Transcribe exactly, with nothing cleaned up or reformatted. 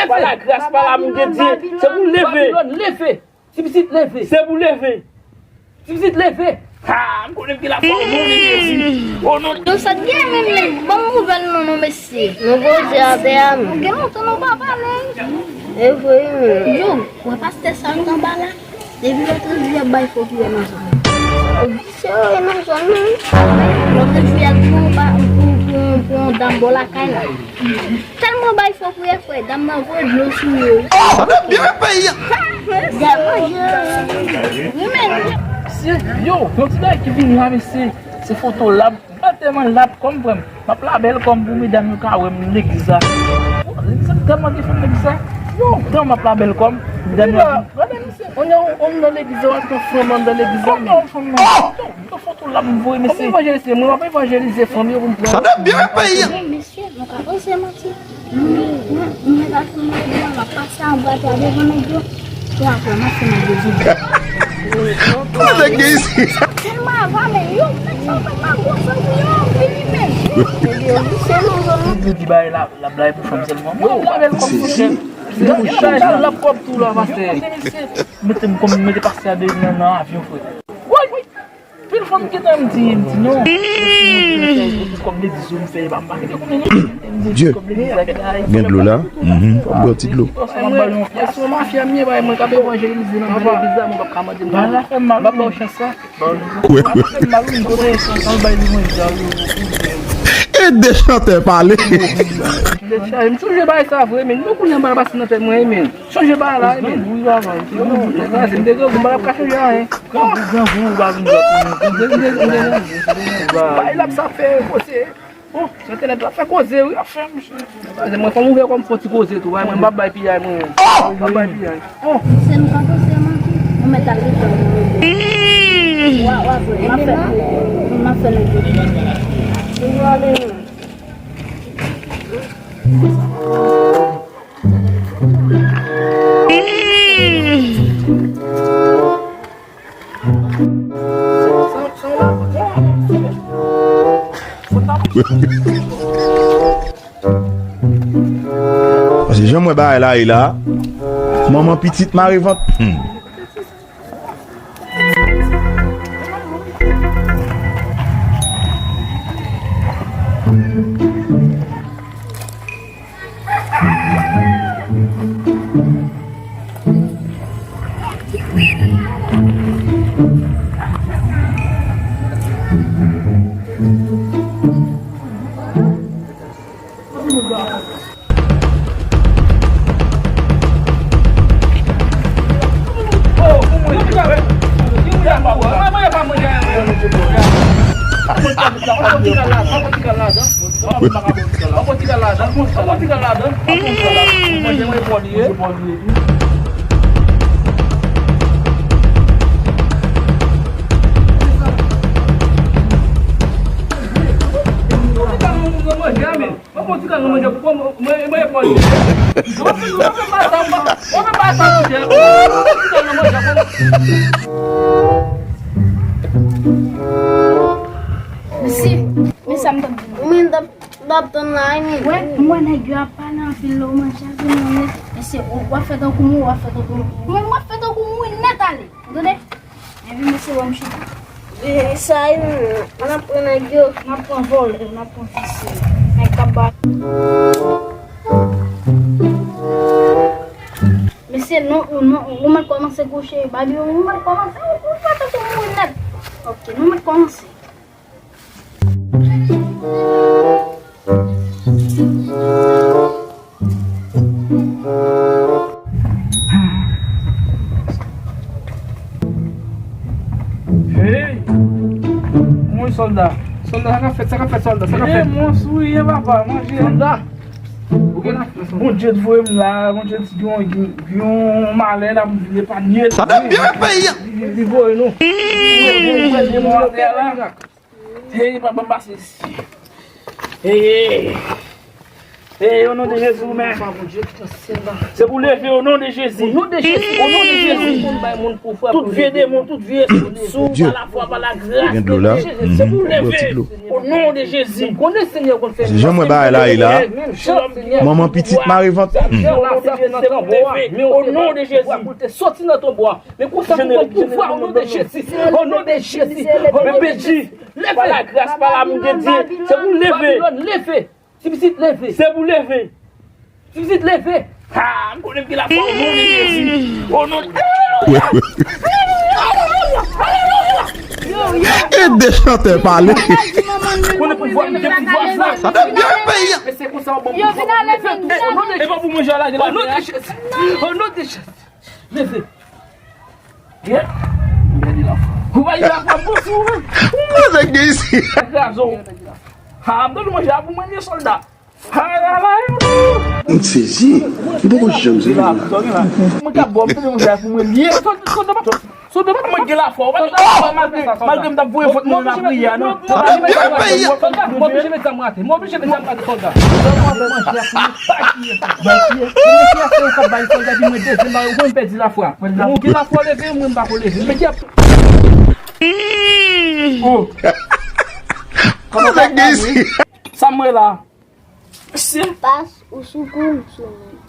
Pa lagras, pa lamour de Dye. Se pou leve. Babilòn, leve. Ti pitit, leve. Se pou leve. Ti pitit, leve. Ha, m konnen m gen lafwa o non de Jezi. O non de Yo, sa t gen menm li. Bon nouvèl non, non, mesye. Nou poze atè a, nou. Gen lontan nou pa pale. E vre, wi. Yo, wè pastè sa k anba la? Depi lòt jou y ap bay fo priyè nan zòn nan. Yo, visye yo ye nan zòn nan. Lòt jou y ap pran ba pou, pou, pou yon dam bò lakay la. Tèlman bay fo priyè, frè, dam nan voye dlo sou yo. Sa fè byen peyi a. Gade manje. Wi, men. Mesye, yo, yon ti bagay ki vin la, mesye. Se foto lab. Antèman lab kòm frè m. M ap labèl kòm pou medam yo ka wè m legliz la. Legliz la tèlman gen fanm legliz la. Yo, tan m ap labèl kòm medam yo. Gade misye, on yon om nan legliz la, on fanm anndan legliz la. Kòman yon fanm nan? Yo, yon foto lab m voye mesye. Kòm evanjelis, mwen m ap evanjelize fanm yo pou m pran. Sa fè byen peyi a. Mesye, nou ka poze manti. Mwen, mwen, mwen pa fè manti, mwen, m ap pase anba twa devan nèg yo. Pou apre, m ap fè nèg yo di. Kote ki isi? Sa tèlman ava, men yo, nèg sa fè mal gwo san pou yo, vini, men. Yo, yo, se nou, yo, nou. Yo di bagay la, la blag pou fanm sèlman. Mwen, m pa bèl kòm foutèl. Yo, chay la, l ap kòb tou la, pastè. Mete m kòm, mete pastè a de nan, nan avyon, frè. Woy! Pil fwa m gentan m di, m di non. Kòm legliz yo m fè, e pa m pa gentan konnen. M di kòm legliz la ki la. Gen dlo la? Mhm. Fò m bwè yon ti dlo. Mwen, mwen se yon mafya m ye, bay mwen k ap evanjelize nan legliz la, mwen p ap ka mande m. Bagay la fè m mal. M p ap ba w chans sa. Kwè. Bagay la fè m mal, wi, m konnen san, san bay li manje a, wi, wi. Ede chantè pale. M sonje bagay sa vre, men nou konnen bagay pase nan tèt mwen, men. Chanje bagay la, men. Yo, yo, yo, m te grangou, m pa t ap ka chanje anyen. Grangou, grangou, ou pa vin jòt. Bay la, sa fè koze. Bon, sou entènèt la fè koze, wi, ap fè, misye. Mwen, fò m ouvè kò m fè yon ti koze tou, wi, mwen, m p ap bay piyay, mwen. M p ap bay piyay. Bon. Se nou ka poze manti, nou mèt al regle. Wa, wa, vre, m ap fè, m ap fè lè. Nou ale, non. Paske jan m wè bagay la ye la, manman pitit mare vant. Hmm. Mwen pran ti kal nan manje pou mwen, mwen, mwen, mwen, mwen, mwen fè pa sa, mwen, mwen fè pa sa, manje. Mwen pran ti kal nan manje pou mwen. Mesye, men sa m t ap di. Mwen t ap, t ap tann la, men. Wè, mwen nèg yo ap pale anpil lè w manje avè mwen, men. Mesye, w, w ap fè tankou mwen, w ap fè tankou mwen. Mwen, w ap fè tankou mwen nèt ale. Ou tande? Epi mesye wè m chita. E, sa e, n ap pran nèg yo. N ap pran vòlè, n ap pran visye. Nèg k ap ba. Mesye, non, ou, non, ou mèt kòmanse gouche, Babilòn, ou mèt kòmanse, ou, ou fè tankou mwen nèt. Ok, nou mèt kòmanse. Hey! Mwen sòlda. Sòlda, sa k ap fèt, sa k ap fèt, sòlda, sa k ap fèt? Mwen sou ye, papa, manje. Sòlda! Bondye t voye m la, Bondye t di yon, yon malè la, m vin epanye l. Sa fè byen peyi a. Li, li, li voye nou. Hey, pa ban m pase isi. Hey, hey. Ey, o non de Jezi, men. Se pou leve, o non de Jezi. O non de Jezi. O non de Jezi. Tout vye demon, tout vye espri, sou, pa lafwa, pa lagras. Gen dlo la. Se pou leve, o non de Jezi. Konnen Senyè konn fè. Se jan mwen bagay la ye la. Manman pitit mare vant. Se pou leve, o non de Jezi. Pou te soti nan tonbo a. Men konsa pou pran pouvwa o non de Jezi. O non de Jezi. O non de Jezi. Leve. Pa lagras, pa lamou de Dye. Se pou leve. Babilòn, leve. Ti pitit, leve. Se pou leve. Ti pitit, leve. Ha, m konnen m gen lafwa o non de Jezi. O non de... Alelouya. Alelouya. Alelouya. Alelouya. E de chantè pale. Konnen pouvwa, m gen pouvwa sa. Sa te byen peyi a. Men se konsa w ban m pouvwa pou m leve tou. O non de Jezi. E pa pou manje a lage la. O non de Jezi. O non de Jezi. Leve. Kou pa gen lafwa bon sou ou. Mwen te gen isi. Kraze w. Ha, m donn manje a pou mwen, men sòlda. Ha, la, la, yo. M sezi. M poko janm sezi. Mwen ka bò, m te manje a pou mwen, men sòlda, sòlda, sòlda, mwen gen lafwa. Malgre, malgre m t ap voye vant mwen nan lapriyè a, non. Mwen oblije met zam rate. Mwen oblije met zam rate, sòlda. Mwen oblije met zam rate, sòlda. Mwen oblije met zam rate, sòlda. Mwen pèdi lafwa. Ou gen lafwa leve, mwen m pa ko leve. Men dyab. Oh. Sa m wè la. Pas ou sou kou m sou mwen.